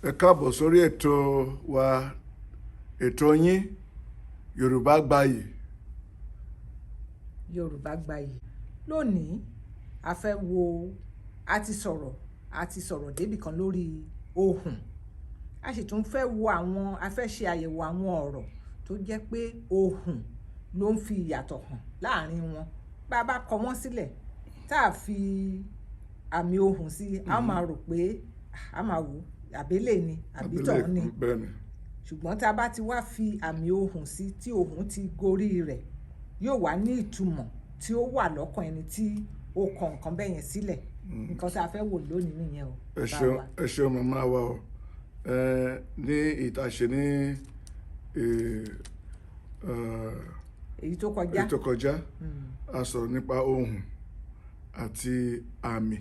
Ẹ káàbọ̀ sórí ètò wa, ètò yín, Yorùbá Gbayì. Yorùbá Gbayì. Lónìí, a fẹ́ wo, a ti sọ̀rọ̀ débì kan lórí ohùn. A sì tún fẹ́ wo àwọn, a fẹ́ ṣe àyẹ̀wò àwọn ọ̀rọ̀ tó jẹ́ pé ohùn ló ń fi ìyàtọ̀ hàn láàrin wọn. Bá a bá kọ wọ́n sílẹ̀, tá a fi àmì ohùn sí, a máa rò pé, a máa wò àbélẹ̀ ni àbí tọ̀hún ni. Ṣùgbọ́n tá a bá ti wá fi àmì ohùn sí, tí ohùn ti gorí rẹ̀, yóò wá ní ìtumọ̀ tí ó wà lọ́kàn ẹni tí ó kọ nǹkan bẹ́ẹ̀ yẹn sílẹ̀. Nǹkan tí a fẹ́ wò lónìí nìyẹn o. Ẹ ṣeun, ẹ ṣeun, màmá wa o. Ní ìtàṣe ní èyí tó kọjá, èyí tó kọjá, a sọ̀rọ̀ nípa ohùn àti àmì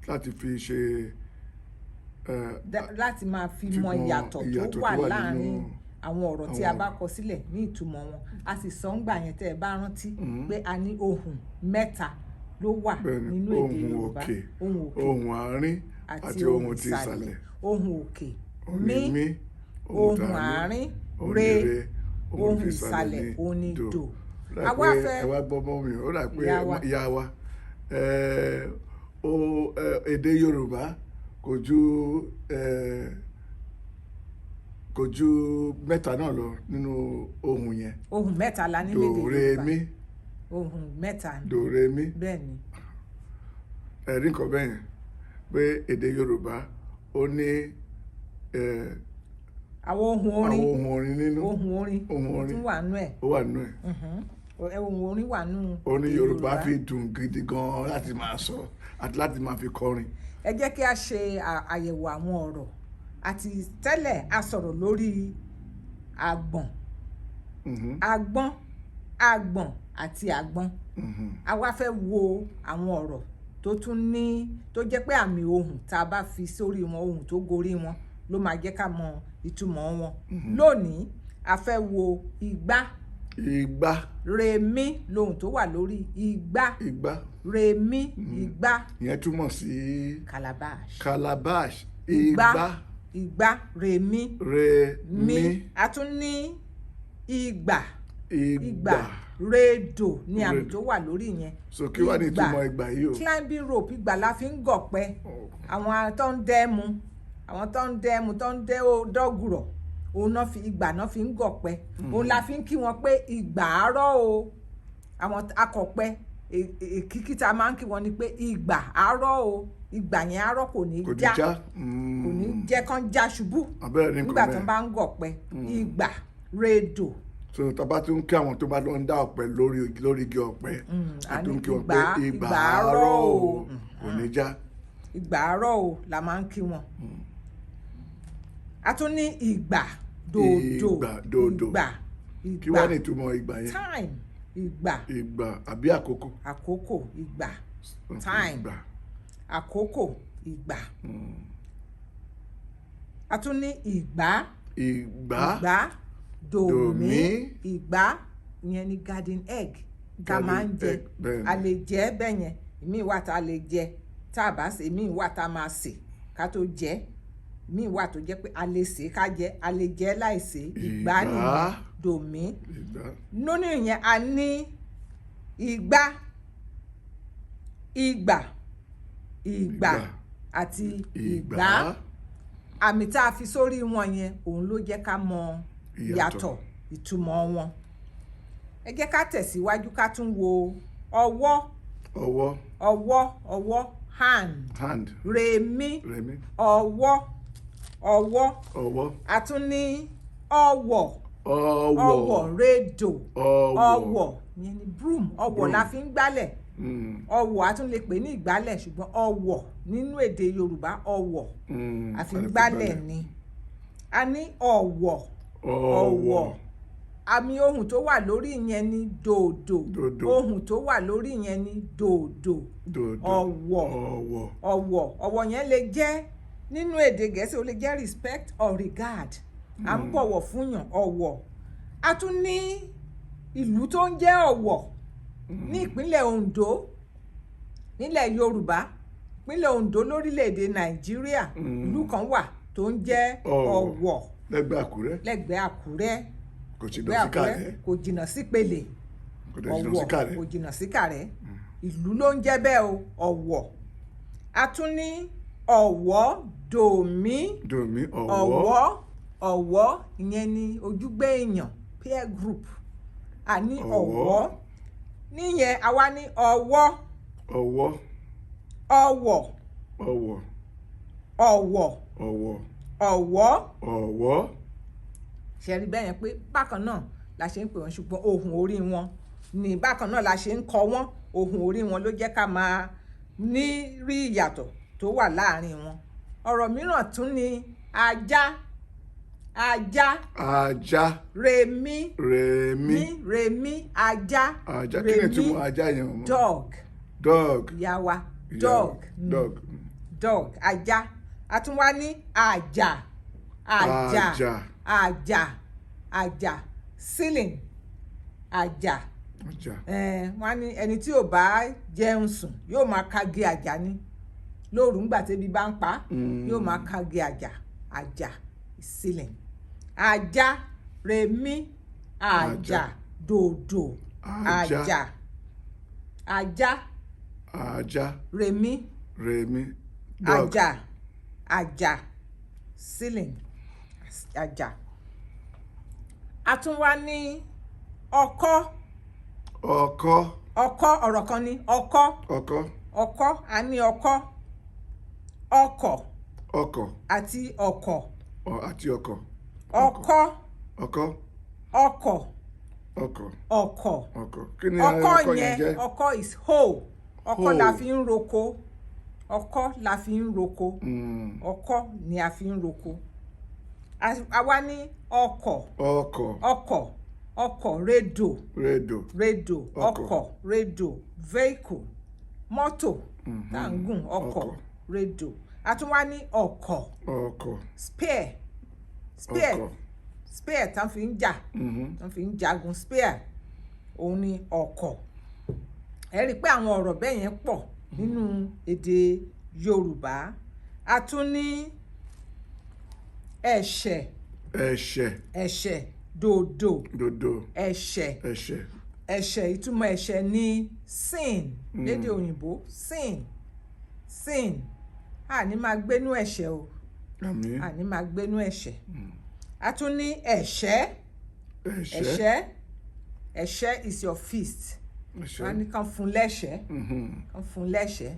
láti fi ṣe láti máa fi mọ ìyàtọ̀ tó wà láàrin àwọn ọ̀rọ̀ tí a bá kọ sílẹ̀ ní ìtumọ̀ wọn. A sì sọ ńgbà yẹn, tẹ́ ẹ bá rántí, pé a ní ohùn mẹ́ta ló wà nínú èdè Yorùbá: ohùn òkè, ohùn àárín àti ohùn ti ìsàlẹ̀. Ohùn òkè, mí; ohùn àárín, re; ohùn ìsàlẹ̀ òun ni dò. Àwa fẹ́ ẹ wá gbọ́ mọ́ mi, ó dà pé ìyá wa, èdè Yorùbá kò ju mẹ́ta náà lọ nínú ohùn yẹn. Ohùn mẹ́ta la ní lédè Yorùbá. Do, re, mi. Ohùn mẹ́ta. Do, re, mi. Bẹ́ẹ̀ ni. Ẹ̀rí nǹkan bẹ́ẹ̀ yẹn pé èdè Yorùbá ó ní àwọn ohùn orin. Àwọn ohùn orin nínú. Ohùn orin. Ohùn orin tún wà nú ẹ̀. Ó wà nínú ẹ̀. Ohùn orin wà nú. Ó ní Yorùbá fi dùn gidi gan-an láti máa sọ àti láti máa fi kọrin. Ẹ jẹ́ kí a ṣe àyẹ̀wò àwọn ọ̀rọ̀ àti tẹ́lẹ̀. A sọ̀rọ̀ lórí àgbọ̀n, agbọ́n, àgbọ̀n àti àgbọn. A wá fẹ́ wo àwọn ọ̀rọ̀ tó tún ní, tó jẹ́ pé àmì ohùn tá a bá fi sórí wọn, ohùn tó gorí wọn ló máa jẹ́ ká mọ ìtumọ̀ wọn. Lónìí, a fẹ́ wo igbá. Igbá. Rèmí lohùn tó wà lórí igbá. Igbá. Rèmí, igbá. Ìyẹn túmọ̀ sí calabash. Calabash. Igbá. Igbá. Igbá, rèmí. Rèmí. Mí. A tún ní ìgbà. Ìgbà. Ìgbà, rédò ní àmì Rédò. tó wà lórí yẹn. So kí wàá ní ìtumọ̀ ìgbà yìí o? Climbing rope. Ìgbà la fi ń gọ̀pẹ. Àwọn tó ń dẹ́mu, àwọn tó ń dẹ́mu, tó ń dẹ́ dọ́gùrọ̀, òun náà fi ìgbà náà fi ń gọ̀pẹ. Òun la fi ń kí wọn pé ìgbà àárọ̀ o. Àwọn akọ̀pẹ, èkìkí tá a máa ń kí wọn ni pé ìgbà àárọ̀ o. Ìgbà yẹn àárọ̀, kò ní kò ní já. Já. Kò ní jẹ́ kán já ṣubú abẹ́rẹ́ ní nígbà nǹkan tó bẹ́ẹ̀. bá ń gọ̀pẹ. Ìgbà, rédò. So tá a bá tún kí àwọn tó bá lọ ń dá ọ̀pẹ lórí igi ọ̀pẹ, a a tún ní kí wọn pé ìgbà ìgbà àárọ̀ àárọ̀ o, o. kò ní já. Ìgbà àárọ̀ o la máa ń kí wọn. A tún ní ìgbà, dòdò. Ìgbà, dòdò. Ìgbà. Kí Ìgbà. wàá ní ìtumọ̀ ìgbà yẹn? Time, ìgbà. Ìgbà àbí àkókò? Àkókò, ìgbà, time. Ìgbà. Àkókò, ìgbà. A tún ní ìgbà. Ìgbà. Ìgbà, dòmí. Dòmí. Ìgbà ìyẹn ni garden egg tá a máa ń Garden jẹ. egg, bẹ́ẹ̀ ni. A lè jẹ bẹ́ẹ̀ yẹn. Ìmíì wà tá a lè jẹ tá a bá sè, ìmíì wà tá a máa sè ká tó jẹ, ìmíì wà tó jẹ́ pé a lè sè ká jẹ, a lè jẹ láì sè. Ìgbà Ìgbà. nìyẹn, dòmí. Ìgbà. Nínú ìyẹn, a ní ìgbà, ìgbà, ìgbà Ìgbà. àti ìgbà. Ìgbà. Àmì tá a fi sórí wọn yẹn, òun ló jẹ́ ká mọ ìyàtọ̀. Ìyàtọ̀ ìtumọ̀ wọn. Ẹ jẹ́ ká tẹ̀síwájú, ká tún wo ọwọ́. Ọwọ́. Ọwọ́, ọwọ́, hand. Hand. Rèmí. Rẹ̀mí. Ọwọ́, ọwọ́. Ọwọ́. A tún ní ọwọ̀. Ọwọ̀. Ọwọ̀, rédò. Ọwọ̀. Ọwọ̀ ìyẹn ni broom. Ọwọ̀ la Broom. fi ń gbálẹ̀. Ọwọ̀, a tún lè pè ní ìgbálẹ̀, ṣùgbọ́n ọwọ̀ nínú èdè Yorùbá, ọwọ̀ a fi a ń lè fi gbálẹ̀ ni. A ní ọ̀wọ̀. Ọwọ̀. Ọ̀wọ̀, àmì ohùn tó wà lórí yẹn ni dòdò. Dòdò. Ohùn tó wà lórí yẹn ni dòdò. Dòdò. Ọ̀wọ̀. Ọwọ̀. Ọ̀wọ̀. Ọ̀wọ̀ yẹn lè jẹ́, nínú èdè Gẹ̀ẹ́sì, ó lè jẹ́ respect or regard. À ń bọ̀wọ̀ fúnyàn, ọ̀wọ̀. A tún ní ìlú tó ń jẹ́ Ọ̀wọ̀ ní ìpínlẹ̀ Ondo nílẹ̀ Yorùbá. Ìpínlẹ̀ Ondo lórílẹ̀‐èdè Nàìjíríà, ìlú kan wà tó ń jẹ́ Ọ̀wọ̀. Ọ̀wọ̀. Lẹ́gbẹ̀ẹ́ Àkúrẹ́. Lẹ́gbẹ̀ẹ́ Àkúrẹ́. Kò jìnnà Lẹ́gbẹ̀ẹ́ sí Àkúrẹ́. Kàrẹ́. Kò jìnnà sí Pele. Kò dẹ̀ jìnnà sí Ọ̀wọ̀. Kàrẹ́. Kò jìnnà sí Kàrẹ́. Ìlú ló ń jẹ́ bẹ́ẹ̀ o, Ọ̀wọ̀. A tún ní Ọ̀wọ̀ dòmí. Dòmí, Ọ̀wọ̀. Ọ̀wọ̀, Ọ̀wọ̀ ìyẹn ni ojúgbé èèyàn, peer group. A ní Ọ̀wọ̀. Ọ̀wọ̀ níyẹn. Àwa ní Ọ̀wọ̀. Ọ̀wọ̀. Ọ̀wọ̀. Ọ̀wọ̀. Ọ̀wọ̀. Ọ̀wọ̀. Ọ̀wọ̀. Ọ̀wọ̀. Ṣe rí bẹ́ẹ̀ yẹn pé bákan náà la ṣe ń pè wọ́n, ṣùgbọ́n ohùn orí wọn ní bákan náà la ṣe ń kọ wọ́n. Ohùn orí wọn ló jẹ́ ká máa ní rí ìyàtọ̀ tó wà láàrin wọn. Ọ̀rọ̀ mìíràn tún ni ajá, ajá. Ajá. Rèmí. Rèmí. Mí, rèmí, ajá. Ajá, kí ni ìtumọ̀ ajá yẹn ọmọ? Dog. Dog. Ìyá wa. Ìyá. Dog. Dog. Dog, ajá. A tún wá ní àjà, àjà. Àjà. Àjà, àjà, ceiling, àjà. Ajá. Wọ́n á ní ẹni tí ò bá jẹun sùn yóò máa kagi àjà ni lóru ńgbà tébi bá ń pa á, yóò máa kagi àjà. Àjà, ceiling. Ajá, rèmí, àjà. Àjà. Dòdò. Ajá. Àjà, ajá. Ajá. Rèmí. Rèmí, dog. Àjà, àjà, ceiling, àjà. A tún wá ní ọkọ́. Ọkọ́. Ọkọ́, ọ̀rọ̀ kan ní ọkọ́. Ọkọ́. Ọkọ́, a ní ọkọ́, ọkọ̀. Ọkọ̀. Àti ọkọ̀. Àti ọkọ̀. Ọkọ́. Ọkọ́. Ọkọ̀. Ọkọ̀. Ọkọ̀. Ọkọ̀, kí ni Ọkọ́ ọkọ́ yẹn yẹn jẹ́? Ọkọ́ is hoe. Ọkọ́ la Hoe. fi ń roko. Ọkọ́ la fi ń roko. Ọkọ́ ni a fi ń roko. A wá ní ọkọ̀. Ọkọ̀. Ọkọ̀, ọkọ̀, rédò. Rédò. Rédò. Ọkọ̀. Ọkọ̀, rédò, vehicle, mọ́tò tá à ń gùn, ọkọ̀. Ọkọ̀. Rédò. A tún wá ní ọ̀kọ̀. Ọkọ̀. Spear, spear. Ọkọ̀. Spear tá fi ń jà, tá fi ń jagun, spear, òun ni ọ̀kọ̀. Ẹ rí i pé àwọn ọ̀rọ̀ bẹ́ẹ̀ yẹn pọ̀ nínú èdè Yorùbá. A tún ní ẹ̀ṣẹ̀. Ẹ̀ṣẹ̀. Ẹ̀ṣẹ̀, dòdò. Dòdò. Ẹ̀ṣẹ̀. Ẹ̀ṣẹ̀. Ẹ̀ṣẹ̀, ìtumọ̀ ẹ̀ṣẹ̀ ní sin lédè òyìnbó, sin, sin. A ní máa gbénú ẹ̀ṣẹ̀ o. Àmín. A ní máa gbénú ẹ̀ṣẹ̀. A tún ní ẹ̀ṣẹ́. Ẹ̀ṣẹ̀. Ẹ̀ṣẹ́, ẹ̀ṣẹ́ is your fist. Ẹ̀ṣẹ̀. Wọ́n á ní kàn fún lẹ́ṣẹ̀, kàn fún lẹ́ṣẹ̀.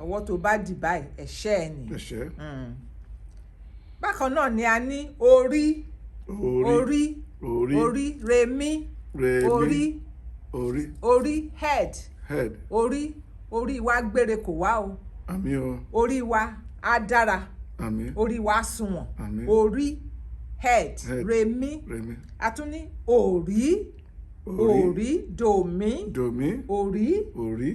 Ọwọ́ tó bá dì báyìí, ẹ̀ṣẹ́ ẹ̀ nì. Ẹ̀ṣẹ̀. Bákan náà ni a ní orí. Orí. Orí. Orí. Orí, rèmí. Rèmí. Orí. Orí. Orí, head. Head. Orí, orí wa gbére kò wá o. Àmín o. Orí wa á dára. Àmín. Orí wa á sunwọ̀n. Àmín. Orí, head. Head. Rèmí. Rèmí. A tún ní òrí. Orí. Òrí, dòmí. Dòmí. Òrí. Orí.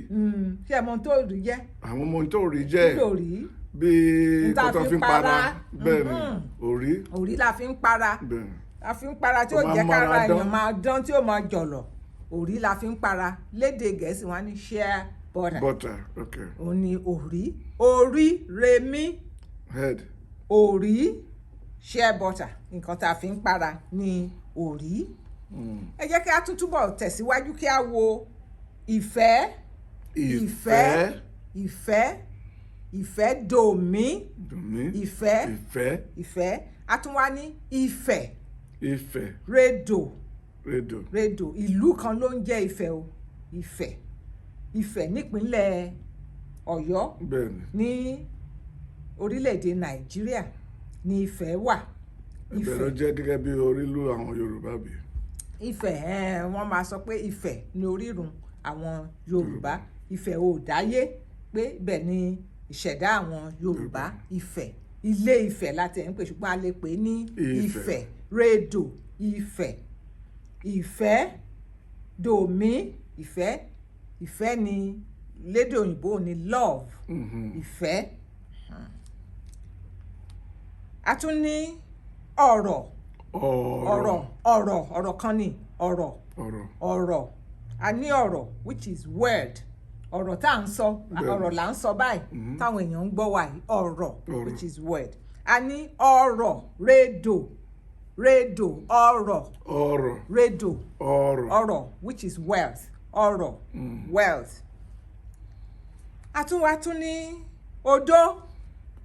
Ṣé ẹ mọ ohun tó rí jẹ́? Àwọn ọmọ tó rí jẹ́. Kí lòrí? Bíi N tá kó tó fi fi ń para. para, bẹ́ẹ̀ ni, orí. Òrí la fi ń para. Bẹ́ẹ̀ ni. La fi ń para tí Ó ó máa jẹ́ ń mára kára dán. èèyàn máa dán, tí ó máa jọ̀lọ̀. Òrí la fi ń para. Lédè Gẹ̀ẹ́sì, wọ́n á ní shea butter. Butter, okay. Òun ni òrí. Orí, rèmí. Head. Òrí, shea butter, nǹkan tá a fi ń para ní òrí. Ẹ jẹ́ kí a tún túbọ̀ tẹ̀síwájú, kí a wo ìfẹ́. Ìfẹ́. Ìfẹ́, ìfẹ́, dòmí. Dòmí. Ìfẹ́. Ìfẹ́. Ìfẹ́. A tún wá ní ìfẹ́. Ìfẹ́. Rédò. Rédò. Rédò, ìlú kan ló ń jẹ́ Ifẹ̀ o. Ifẹ̀, Ifẹ̀ nípínlẹ̀ Ọ̀yọ́. Bẹ́ẹ̀ ni. Ní orílẹ̀-èdè Nàìjíríà ní Ifẹ̀ wà. Ibẹ̀ ló jẹ́ gẹ́gẹ́ bí orílù àwọn Yorùbá bí. Ifẹ̀, wọ́n máa sọ pé Ifẹ̀ ní orírun àwọn Yorùbá. Ifẹ̀ ò dáyé pé ibẹ̀ ni ìṣẹ̀dá àwọn Yorùbá. Ifẹ̀, Ilé Ifẹ̀ láti ẹ̀ ń pè, ṣùgbọ́n a lè pè é ní Ifẹ̀. Ifẹ̀, rédò, Ifẹ̀, ìfẹ́, dòmí, ìfẹ́. Ìfẹ́ ni lédè òyìnbó ni love. Ìfẹ́. A tún ní ọ̀rọ̀. Ọ̀rọ̀. Ọ̀rọ̀, ọ̀rọ̀, ọ̀rọ̀ kan ni ọ̀rọ̀. Ọ̀rọ̀. Ọ̀rọ̀, a ní ọ̀rọ̀, which is word. Ọ̀rọ̀ tá à ń sọ, Bẹ́ẹ̀ni. ọ̀rọ̀ là ń sọ báyìí táwọn èèyàn ń gbọ́ wa yìí, ọ̀rọ̀, Ọ̀rọ̀. which is word. A ní ọ̀rọ̀, rédò, rédò, ọ̀rọ̀, Ọrọ̀. Rédò, Ọrọ̀. Ọrọ̀, which is wealth, ọrọ̀, wealth. A tún wá tún ní odó,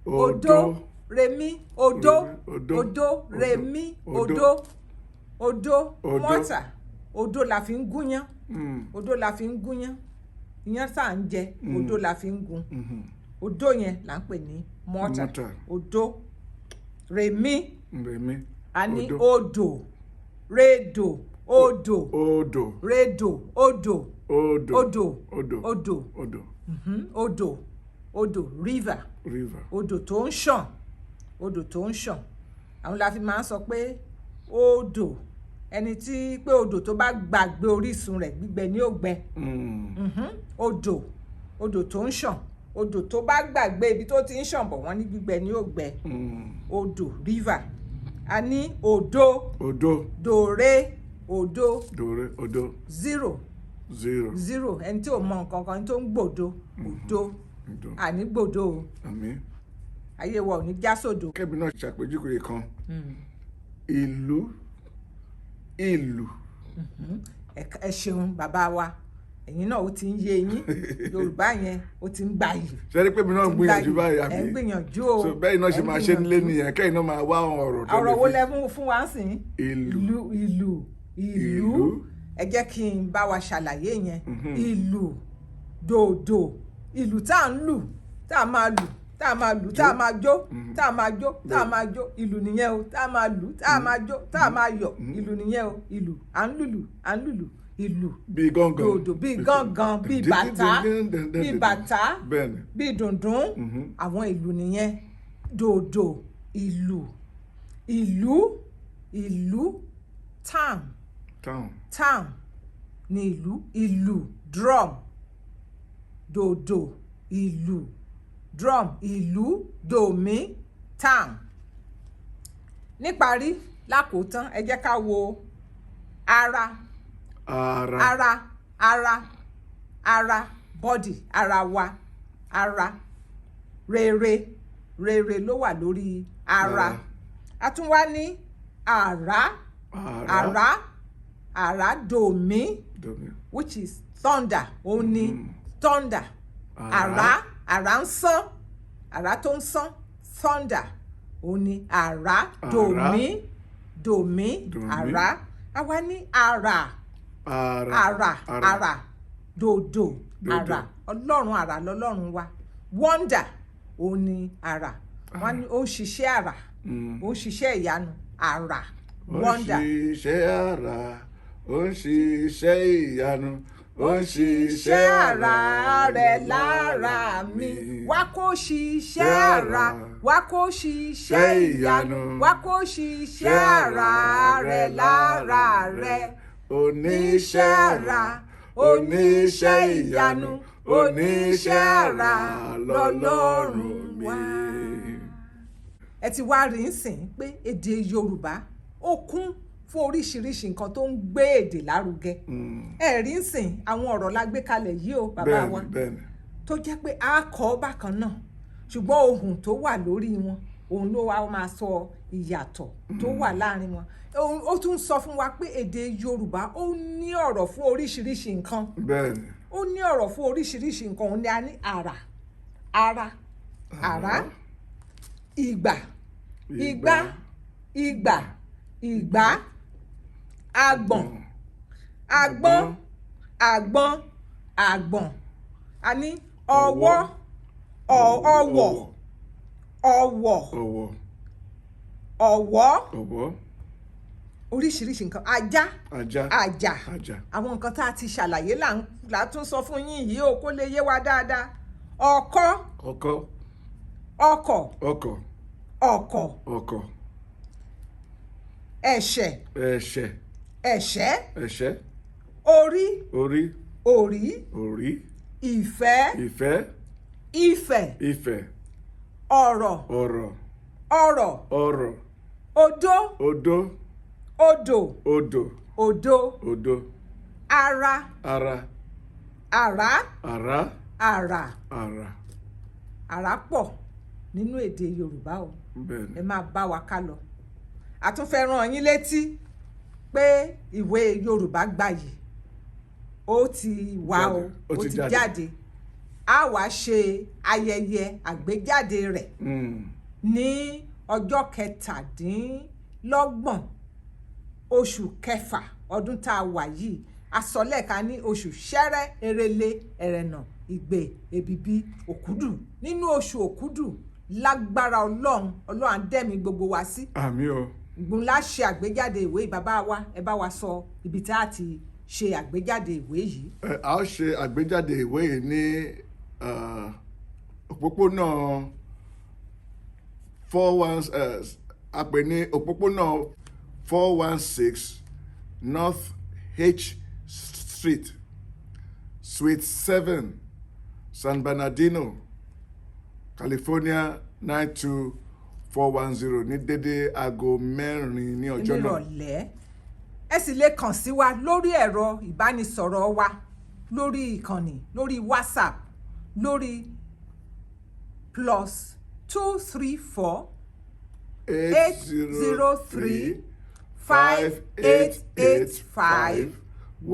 odó, remi, odó, Odó. Odó, remi, Odó. odó, odó, Odó. Mọ́tà, odó la fi ń gúnyán. Odó la fi ń gúnyán, iyán tá à ń jẹ, odó la fi ń gún. Odó yẹn là ń pè ní mọ́tà. Mortar. Odó, remi. Remi. A ní Odó. Odò, rédò, odò, Odò. Rédò, odò, Odò. Odò, Odò. Odò. Odò. Odò, odò, river. River. Odò tó ń ṣàn, odò tó ń ṣàn, àwọn la fi máa ń sọ pé odò, ẹni tí pé odò tó bá gbàgbé orísun rẹ̀, gbígbẹ ni ó gbẹ. Odò, odò tó ń ṣàn, odò tó bá gbàgbé ibi tó ti ń ṣàn bọ̀, wọ́n ní gbígbẹ ni ó gbẹ. Odò, river. A ní òdo, Odó. Dòre, òdo. Dòre. Odó. Zero. Zero. Zero, ẹni tí ò mọ nǹkan kan tó ń gbòdo, òdo. Odó. Àní gbòdo o. Àmín. Ayé wa ò ní já sódo. Kẹ́mi náà ṣàpèjúwe kan. Ìlú. Ìlù. Ẹ ṣeun, bàbá wa, ẹ̀yin náà ó ti ń yé yín, Yorùbá yẹn ó ti ń gbayì. Ṣé ẹ rí pé mi náà ń gbìyànjú báyìí, àbí? Ẹ ń gbìyànjú o. So bẹ́ẹ̀ náà ṣe Ẹ ń máa ṣe nílé gbìyànjú. nìyẹn, kẹ́yìn náà máa wá àwọn ọ̀rọ̀ tó Ọ̀rọ̀ lè wo fi lẹ mú fún wa sìn? Ìlù. Ìlú, ìlù, ìlú. Ìlú. Ẹ jẹ́ kí n bá wa ṣàlàyé yẹn. Ìlù, dòdò, ìlù tá à ń lù, tá a máa lù, tá a máa lù, tá a máa jó, tá a máa jó, tá a máa jó, ìlù nìyẹn o. Tá a máa lù, tá a máa jó, tá a máa yọ̀, ìlù nìyẹn o. Ìlù, à ń lùlù, à ń lùlù, ìlù. Bíi gángan. Dòdò, bíi gángan, bíi bàtà, bíi bàtà, Bẹ́ẹ̀ni. bíi dùndún, àwọn ìlù nìyẹn. Dòdò, ìlù, ìlú, ìlú, town. Town. Town ní ìlú. Ìlù, drum, dòdò, ìlù, drum, ìlú, dòmí, town. Níparí, lákòótán, ẹ jẹ́ ká wo ara. Ara. Ara, ara, ara, body, ara wa, ara. Rere, rere ló wà lórí ara. Ara. A tún wá ní àrá. Àrá. Àrá, àrá, dòmí, Dòmí. which is thunder. Òun ni thunder. Àrá. Àrá, àrá ń sán, àrá tó ń sán, thunder, òun ni àrá. Àrá. Dòmí, dòmí. Dòmí. Àrá. A wá ní àrà. Ara. Àrà, àrà, dòdò. Dòdò. Àrà, Ọlọ́run, àrà lọ́lọ́run wa. Wonder, òun ni àrà. Wọ́n ní ó ń ṣiṣẹ́ àrà, ó ń ṣiṣẹ́ ìyanu, àrà, Ó ń wonder. ṣiṣẹ́ àrà, ó ń ṣiṣẹ́ ìyanu, ó ń ṣiṣẹ́ ṣiṣẹ́ àrà rẹ̀ lára mi, wá kó ṣiṣẹ́ àrà, wá kó ṣiṣẹ́ ìyanu, wá kó ṣiṣẹ́ àrà rẹ̀ lára rẹ̀. Oníṣẹ́ àrà, oníṣẹ́ ìyanu, oníṣẹ́ àrà lọ́lọ́run mi. Wá. Ẹ ti wá rí nsìn pé èdè Yorùbá ó kún fún oríṣiríṣi nǹkan tó ń gbé èdè lárugẹ. Ẹ rí nsìn, àwọn ọ̀rọ̀ la gbé kalẹ̀ yìí o, bàbá wa, Bẹ́ẹ̀ni, bẹ́ẹ̀ni. tó jẹ́ pé a kọ́ bákan náà, ṣùgbọ́n ohùn tó wà lórí wọn, òun ló wá máa sọ ìyàtọ̀ tó wà láàrin wọn. Ó tún sọ fún wa pé èdè Yorùbá ó ní ọ̀rọ̀ fún oríṣiríṣi nǹkan. Ó ní ọ̀rọ̀ fún oríṣiríṣi nǹkan. Òun ni a ní àrà, ara, àrá, ìgbà, ìgbà, ìgbà, ìgbà, àgbọ̀n, àgbọ̀n, àgbọ̀n, àgbọ̀n. A ní ọwọ́, ọwọ̀, ọwọ̀, Ọwọ́. Ọ̀wọ́. Ọwọ́. Oríṣiríṣi nǹkan, ajá, Ajá. Àjà. Ajá. Àwọn nǹkan tá a ti ṣàlàyé là ń là tún sọ fún yín yìí o, kó lè yé wa dáadáa. Ọkọ́, Ọkọ́. Ọkọ̀, Ọkọ̀. Ọkọ̀, Ọkọ̀. Ẹ̀ṣẹ̀, Ẹ̀ṣẹ̀. Ẹ̀ṣẹ́, Ẹ̀ṣẹ̀. Orí, Orí. Òrí, Orí. Ìfẹ́, Ìfẹ́. Ìfẹ̀, Ìfẹ́. Ọ̀rọ̀, Ọ̀rọ̀. Ọ̀rọ̀, Ọ̀rọ̀. Odó, Odó. Odò, Odò. Odó, Odó. Ara, Ara. Àrá. Àrá. Àrà. Àrà. Àrà pọ̀ nínú èdè Yorùbá o. Bẹ́ẹ̀ ni. Ẹ máa bá wa ká lọ. A tún fẹ́ rán yín létí pé ìwé Yorùbá Gbayì, ó ti wà o. Jáde. Ó ó ti ti jáde. jáde. A wá ṣe ayẹyẹ àgbéjáde rẹ̀ ní ọjọ́ 27 oṣù kẹfà ọdún tá a wà yìí. A sọ lẹ́ẹ̀ka ní oṣù Ṣẹ́rẹ́, Èrèlé, Ẹrẹ̀nà, Ìgbè, Èbìbí, Òkúdù. Nínú oṣù Òkúdù, lágbára Ọlọ́run, Ọlọ́run á dẹ́mi gbogbo wa sí. Àmín o. Gbùnlá ṣe àgbéjáde ìwé. Bàbá wa, ẹ bá wa sọ ibi tá a ti ṣe àgbéjáde ìwé yìí. Ẹ, a ó ṣe àgbéjáde ìwé yìí ní òpópónà 41, a pè ní òpópónà 416 North H Street, Suite 7, San Bernardino, California 92410, ní dédé aago 4 ní ọjọ́ náà. Nírọ̀lẹ́. Ẹ sì lè kàn sí wa lórí ẹ̀rọ ìbánisọ̀rọ̀ wa, lórí ìkànnì, lórí WhatsApp, lórí +234 803 588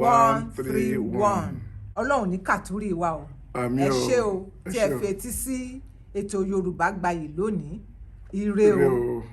5131. Ọlọ́run ní kàtúrì wa o. Àmín Ẹ o. ṣé o Ẹ tí ẹ ṣé o. fetí sí ètò Yorùbá Gbayì lónìí. Ire Ire o. o.